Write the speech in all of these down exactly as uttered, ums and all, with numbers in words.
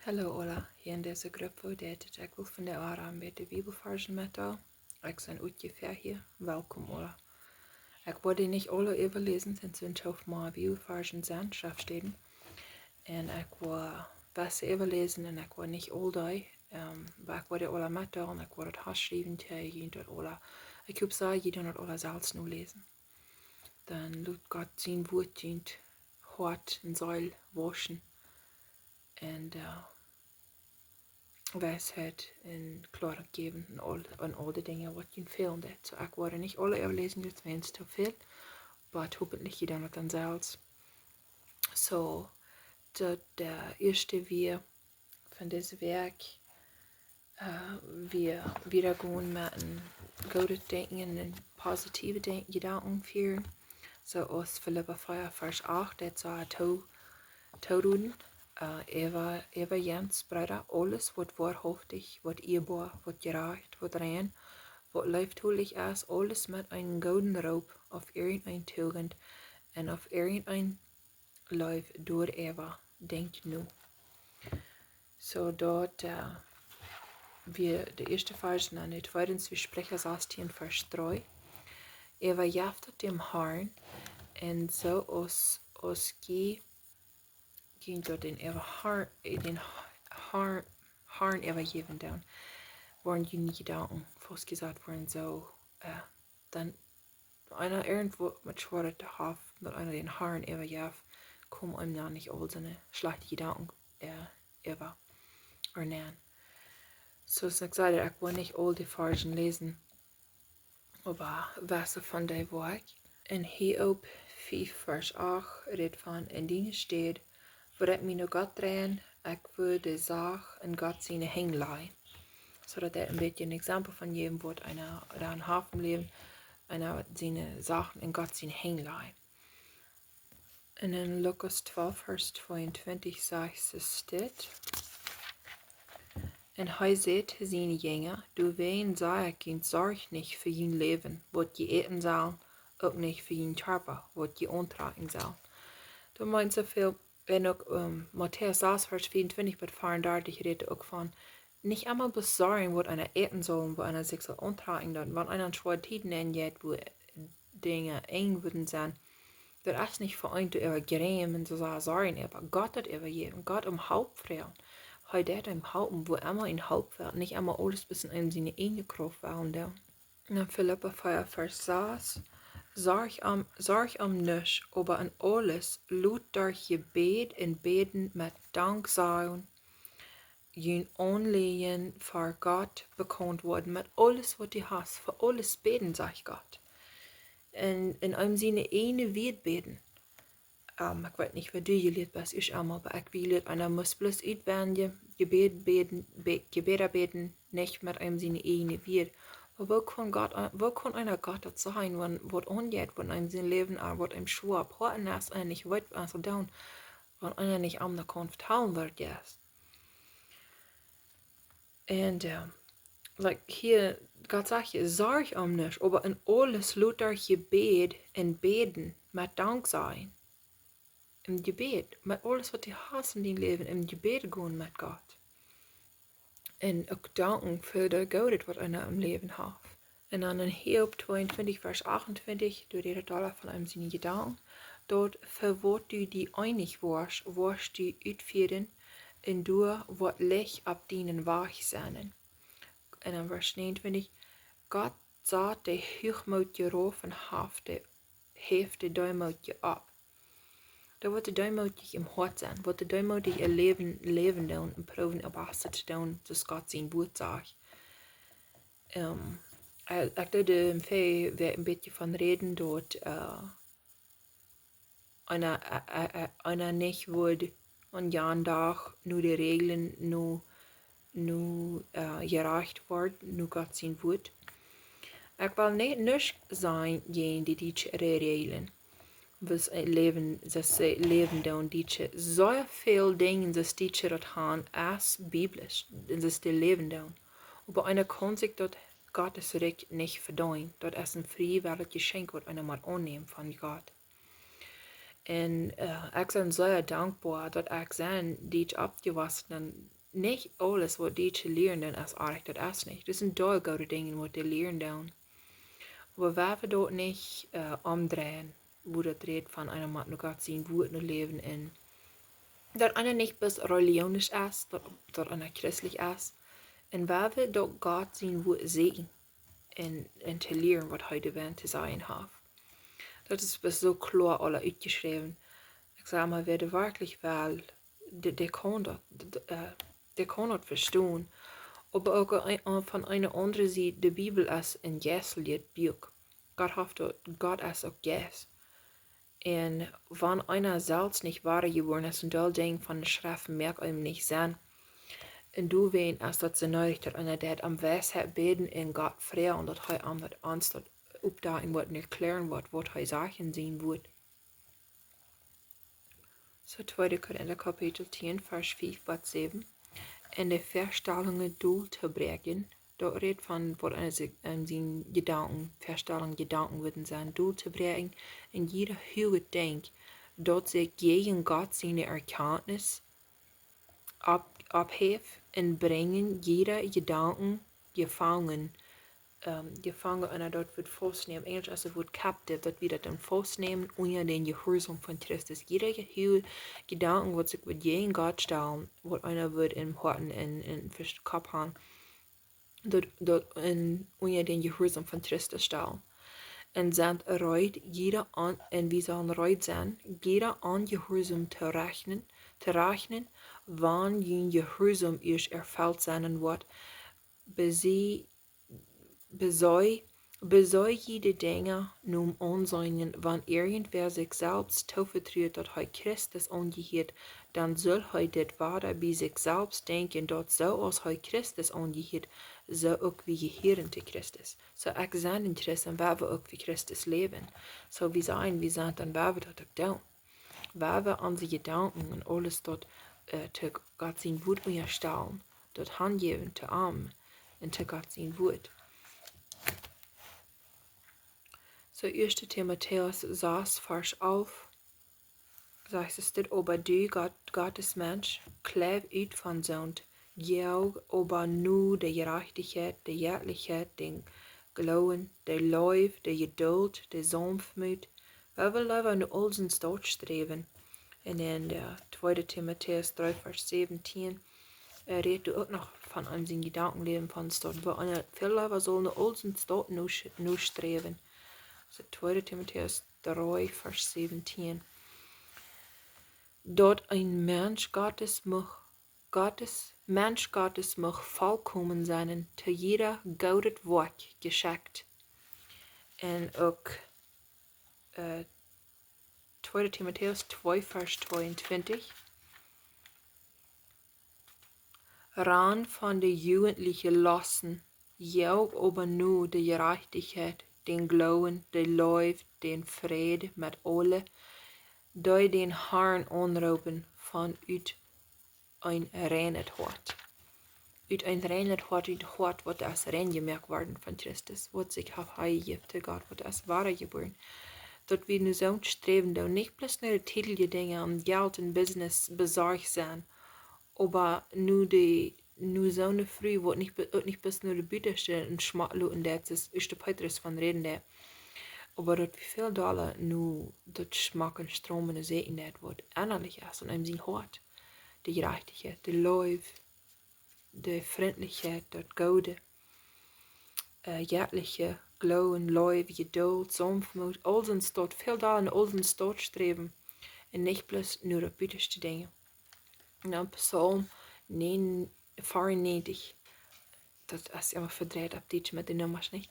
Hallo aula, hia en dise Grupp, wua dit ekj well von de Aram met de Bibelvarschen met doa. Ekj sie utjefäa hia. Welkom aula. Ekj woa dee nich aula äwaläsen, sinds doa soo väl Bibelvarschen sent, Schreftstäden. Un ekj woa waut äwaläsen un ekj woa nich aul dee, ähm, oba ekj woa dee aula met doa un ekj woa daut hia schriewen, daut jie daut aula, ekj hop, daut jie daut aula selfst nu läsen. Dan lot Gott sien Wuat jun Hoat un Seel wauschen. Un, äh, Weisheit un Kloaheit jäwen un aul, un aul de Dinja waut jie fälen deit. Soo, ekj woa nich aula äwaläsen, daut es too väl, oba hopentlich jie doonen daut dan selfst. Soo, daut, äh, ieeschte wia von dise Wäakj, äh, wia wieda gonen met een goodet Denkjen un positiewe Denkjen, Jedanken fieren. Soo aus Filippa vea, Varsch acht, daut sajcht, to, to doonen, äh, äwa, äwa junt, Breeda, aules waut woarhauftich, waut ieeboa, waut jerajcht, waut rein, waut leeftolich es, aules met eenen gooden Roop auf irjenteene Tugent un auf irjenteene Leew doaräwa denkjt no. Soo daut, äh, wia de ieeschte Varsch, un dan de tweede, wie Spricha sastieen, Varsch dree. Äwajeft daut däm Harn, un soo aus, aus jie, jie daut dän äwa Har-, äh, dän Har-, Harn äwajäwen doonen, woaren june Jedanken, verausjesat woaren, soo, äh, dan eena irjentwaut met Schwoaret haft, daut eena dän Harn äwajeft, komen eenem dan nich aul soone schlajchte Jedanken, äh, äwa, ooda nä. Soo aus ekj säd, ekj woa nich aul de Varschen läsen, oba waut von dee woa ekj. En Hiob fief Varsch acht rät von: "En diene Städ wudd ekj mie no Gott dreien, ekj wudd de Sach en Gott siene Henj lajen." Soo daut hee een bät een Exempel von jäwen woat, eena dan haft em Läwen, eena siene Sachen en Gott siene Henj lajen. Un en Lukas twalf, Varsch tweeuntwintich sajcht et dit: "Un hee säd to siene Jinja: Doawäajen saj ekj junt, sorjt nich fa jun Läwen, waut jie äten sellen, uk nich fa jun Kjarpa, waut jie auntrakjen sellen." Daut meent soo väl, un uk, ähm, Matäus sas, Varsch vieauntwintich bat veeaundartich rät uk von nich emma besorjen, waut eena äten saul, waut eena sikj saul auntrakjen, daut wan eena en schwoare Tieden nenjeit, wua Dinja enj wudden sennen, daut es nich fa eenen to äwajäwen un to sajen, sorjen, oba Gott daut äwajäwen, Gott om Help froagen. Hee deit eenem halpen, wua emma eena Help well, nich emma aules bloos en eenem siene eejne Krauft wellen doonen. En Filippa vea, Varsch sas: "Sorjt om, sorjt om nuscht, oba en aules lot derch Jebäd un Bäden met Danksajen jun Aunläajen ver Gott bekaunt woaren." Met aules waut du hast, fa aules bäden, sajcht Gott. Un en eenem siene eejne Wieed bäden. Ähm, ekj weet nich, woo du jelieet best, ekj emma, oba ekj wia jelieet, eena mott bloos utwendje Jebäd bäden, bä-, Jebäda bäden, nich met eenem siene eejne Wieed. Oba woo kaun Gott, woo kaun eena Gott daut sajen, wan waut aunjeit, wan eenem sien Läwen aun, waut eenem schwoa opp Hoaten es, un nich weet waut to doonen, wan eena nich aundre kaun vetalen, waut daut es? Un, ähm, like, hia, Gott sajcht hia: "Sorjt om nuscht, oba en aules lot derch Jebäd un Bäden met Danksajen." Em Jebäd, met aules waut du hast en dien Läwen, em Jebäd gonen met Gott. Un uk danken fa daut Goode waut eena em Läwen haft. Un dan en Hiob tweeuntwintich, Varsch achtuntwintich, doa rät et doa von eenem siene Jedanken, daut: "Fa waut du die eenich woascht, woascht du utfieren, un doa woat Licht opp dienen Wajch sennen." Un dan Varsch näajenuntwintich: "Gott sat de Huachmootje rauf un haft de, haft de Deemootje opp." Doa woat de Deemootje em Hoat sennen, woat de Deemootje äa Läwen, Läwen doonen un proowen äa Bastet to doonen, soo aus Gott sien Wuat sajcht. Ähm, ekj, ekj deed, ähm, väl, wia een bät von räden daut, äh, eena, äh, äh, äh, eena nich wudd aun jan Dach no de Räajlen, no, no, äh, jerajcht woaren, no Gott sien Wuat. Ekj well nich, nuscht sajen jäajen de dietsche Re-, Räajlen. Waut, äh, Läwen, daut see Läwen doonen, dietsche. Soo väl Dinja, daut dietsche daut han, es biblisch, un daut dee Läwen doonen. Oba eena kaun sikj daut Gottes Rikj nich vedeenen. Daut es een friewellijet Jeschenkj, waut eena mott aunnämen von Gott. Un äh, ekj sie sea dankboa daut ekj sie Dietsch oppjewossen. Nich aules waut Dietsch lieren dan es oajch, daut es nich. Daut sent doa goode Dinja waut dee lieren dan. Oba wie woaren daut nich äh, omdreien, woo daut rät von eena mott no Gott sien Wuat no läwen un daut eena nich bloos religionisch es, daut, daut eena christlich es. Un wie woaren daut Gott sien Wuat seenen un, un to lieren waut hee doa to sajen haft. Daut es bloos soo kloa aula utjeschräwen. Ekj saj mau, wäa daut werkjlich well, dee, dee kaun daut, dee, dee, äh, dee kaun daut vestonen. Oba uk een, een, von eene aundre Sied, de Bibel es een jeistlichet Buak. Gott haft daut, Gott es uk Jeist. Un wan eena selfst nich wada jebuaren es, een Deel Dinja von de Schreft moakt eenem nich Senn. Un doawäajen es daut soo needich daut eena daut om Weisheit bäden un Gott froagen, daut hee am daut ons daut oppdakjen woat un erkjläaren woat, waut hee sajcht en sien Wuat. Soo tweede Korinta Kapitel tieen, Varsch fiew bat säwen. Un de Väastalungen dol to bräakjen, daut rät von waut eena sikj en siene Jedanken, Väastalungen, Jedanken wudden sennen, dol to bräakjen. Un jieda huaget Denkj, daut sikj jäajen Gott siene Erkjantnis opp-, opphäft un brinjen jieda Jedanken jefangen, ähm, jefangen, un daut Wuat faustnämen. Enjelsch es daut Wuat captive, daut wie daut dan faustnämen unja dän Jehuarsaum von Christus. Jieda Jehu-, Jedanken waut sikj wudd jäajen Gott stalen, waut eena wudd em Hoat un en, en Kopp haben, daut, daut en, unja dän Jehuarsaum von Christus stalen. Un sent reed, jieda aun-, un wie sellen reed sennen, jieda Onjehuarsaum to rajchten, to rajchten, wan jun Jehuarsaum ieescht erfelt sennen woat, besie-, besie-, besie jie de Dinja nom aunseenen, wan irjentwäa sikj selfst tovetruet, daut hee Christus aunjehieet, dan sull hee dit wada bie sikj selfst denkjen, daut soo aus hee Christus aunjehieet, soo uk wie jehieren to Christus. Soo ekj sie een Christ un woa wie uk fa Christus läwen. Soo wie sent, wie sent, dan woa wie daut uk doonen. Woa wie onse Jedanken un aules daut äh, to Gott sien Wuat unjastalen, daut hanjäwen to am un to Gott sien Wuat. Soo ieeschte Timotäus sas, Varsch alf, sajcht et dit: Oba du, Gott, Gottes Mensch, kjleew ut von soont, jo, oba nu de Jerajchtichkjeit, de Jettlichkjeit, dän Gloowen, de Leew, de Jedult, de Saunftmoot. Wie wellen leewa no aul soont sträwen. Un en de tweede Timotäus dree, Varsch säwentieen, äh, rät doa uk noch von, aun sien Jedankenläwen von daut, woo eena väl leewa saul no aul soont nu, nu sträwen. Soo tweede Timotäus dree, Varsch säwentieen. Daut een Mensch Gottes mucht, Gottes, Mensch Gottes mucht vollkomen sennen, to jieda goodet Woakj jeschekjt. Un uk äh, tweede Timotäus twee, Varsch tweeuntwintich. Ran von de jugentliche Losten, jo, oba nu de Jerajchtichkjeit, dän Gloowen, de Leew, dän Fräd met aule, dee dän Harn aunroopen von ut een reinet Hoat. Ut een reinet Hoat, ut Hoat waut es rein jemoakt worden von Christus, waut sikj haft hanjejäft to Gott, waut es wadajebuaren. Daut wie no soont sträwen doonen, nich bloos no de tietelje Dinja, om Jelt un Business besorcht sennen, oba no de, no soone Fru, waut nich be-, uk nich bloos no de butaschte un schmock loten deit, soo aus ieeschte Petrus von räden deit. Oba daut wie väl dolla no daut schmock un stromen seenen deit, waut ennalich es en eenem sien Hoat. De Jerajchtichkjeit, de Leew, de Frintlichkjeit, daut Goode, äh, Jettlichkjeit, Gloowen, Leew, Jedult, Saunftmoot, aul soont, väl dolla no aul soont sträwen un nich bloos no de butaschte Dinja. Un dan Psalm näajen-, vea un näajentich, daut es emma vedreit opp Dietsch met de Nummasch, nich?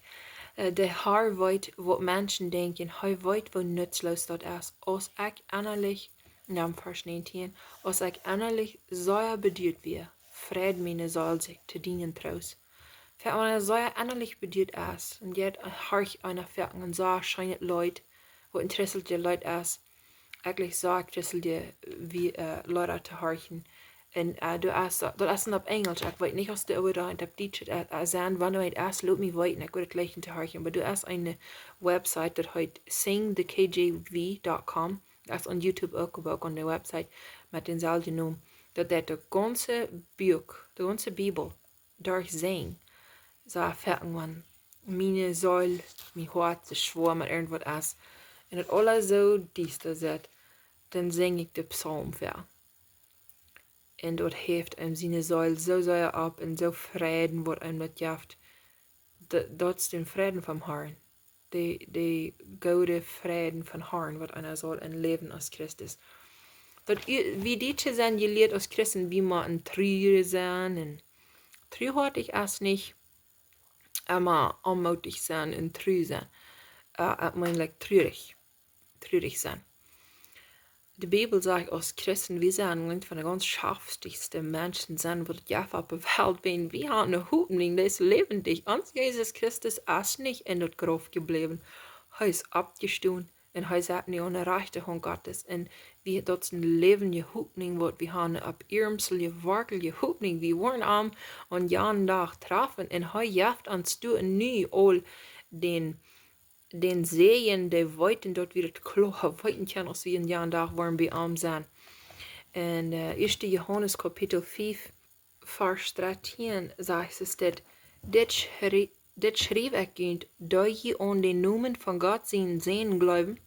Äh, de Har weet waut Menschen denkjen, hee weet woo nutzloos daut es. Aus ekj ennalich, na, Varsch näajentieen, aus ekj ennalich sea beduat wia, freid miene Seel sikj to dienen Troost. Wan eena sea ennalich beduat es, un jeit horcht eena foaken een sea scheenet Leet, waut een christeljet Leet es, ekj like sea christelje, wie, äh, Leeda to horchen. Un äh, doa es, daut es dan opp Enjelsch, ekj weet nich aus dee ooda opp Dietsch äh, äh, sent, wan et es, lot mie weeten, ekj wudd et jlikjen to horchen. Oba doa es eene Website, daut heet sing the K J V dot com. daut es opp YouTube uk, oba uk opp de Website met dänselwjen Nomen, daut dee de gaunze Buak, de gaunze Bibel derchsinjen. Soo, foaken wan miene Seel, mien Hoat soo schwoa met irjentwaut es, un daut aules soo diesta es, dan sinj ekj de Psalm väa. Un daut heft eenem siene Seel soo sea opp un soo Fräd, waut eenem daut jeft. Daut, daut es de Fräd vom Harn. De, de goode Fräd vom Harn, waut eena saul enläwen aus Christ. Daut wie, wie dit to sennen jelieet aus Christen, wie mau en Trua sennen. Un truhoatich es nich emma onmootich sennen un tru sennen. Äh, ekj meen, like, truarich. Truarich sennen. De Bibel sajcht, aus Christen, wie sent eent von de gaunz schaftichste Menschen sennen, waut et jeft opp de Welt. Wan wie haben eene Hopninj, dee es läwendich. Ons Jesus Christus es nich en daut Grauf jebläwen. Hee es oppjestonen un hee sett nu aun de rajchte Haunt Gottes. Un wie, daut es eene läwendje Hopninj, waut wie haben, opp iernstje, werkjliche Hopninj. Wie woaren am aun jan Dach trafen. Un hee jeft ons doa nu aul dän, dän Säajen, dee weeten, daut wie daut kloa weeten kjennen, aus wie en jan Dach woaren bie am sennen. En, äh, Ieeschte Johanes Kapitel fief, Varsch dartieen sajcht et dit: Dit schrie-, dit schriew ekj junt, daut jie aun dän Nomen von Gott sienen Sän jleewen,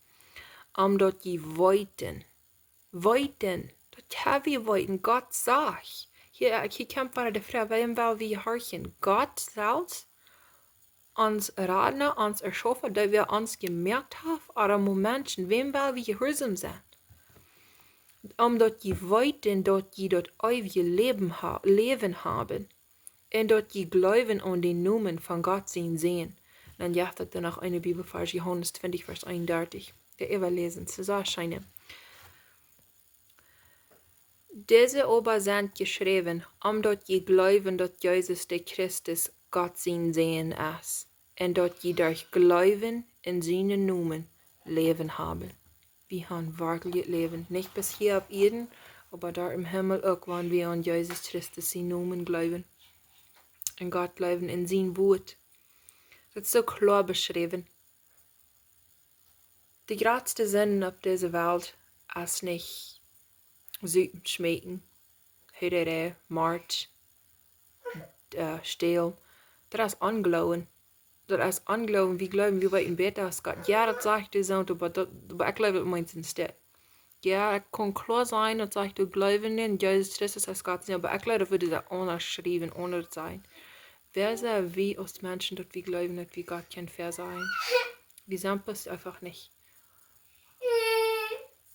om daut jie weeten. Weeten, daut jie weeten, Gott sajcht. Hia, hia kjemt wada de Froag, wäm well wie horchen? Gott selfst, ons Radna, ons Erschaffa, dee ons jemoakt haft, ooda Menschen, wäm well wie jehuarsom sennen? Om daut jie weeten, daut jie daut eewje Läwen ha-, Läwen haben, un daut jie jleewen aun dän Nomen von Gott sienen Sän. Dan jeft et doa noch een Bibelvarsch, Johanes twintich, Varsch eenundartich. Dee äwaläsen, soo scheen. Dise oba sent jeschräwen, om daut jie jleewen, daut Jesus de Christus, Gott sien Sän es, un daut jie derch Jleewen en sienen Nomen Läwen haben. Wie haben werkjlich Läwen, nich bloos hia opp Ieed, oba doa em Himmel uk, wan wie aun Jesus Christus sien Nomen jleewen un Gott jleewen un sien Wuat. Daut es soo kloa beschräwen. De jratste Sinden opp dise Welt es nich Supen, Schmeeken, Huarerei, Mort, äh, Stälen. Daut es Onjloowen. Daut es Onjloowen. Wie jleewen, wie weeten bäta aus Gott. Jo, daut sajcht de Soon, oba daut, oba ekj jleew daut meent en Stekj. Jo, ekj kaun kloa sajen, daut sajcht, ekj jleew en Jesus Christus aus Gott sien Sän, oba ekj jleew daut wie daut aundasch schriewen, aundasch sajen. Wäa sent wie aus Menschen, daut wie jleewen, daut wie Gott kjennen vesajen? Wie sent bloos eefach nich.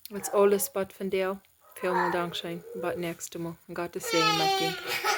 Daut es aules waut von die. Välmol dankscheen. Bat näakjstet Mol. Gottes Säajen met die.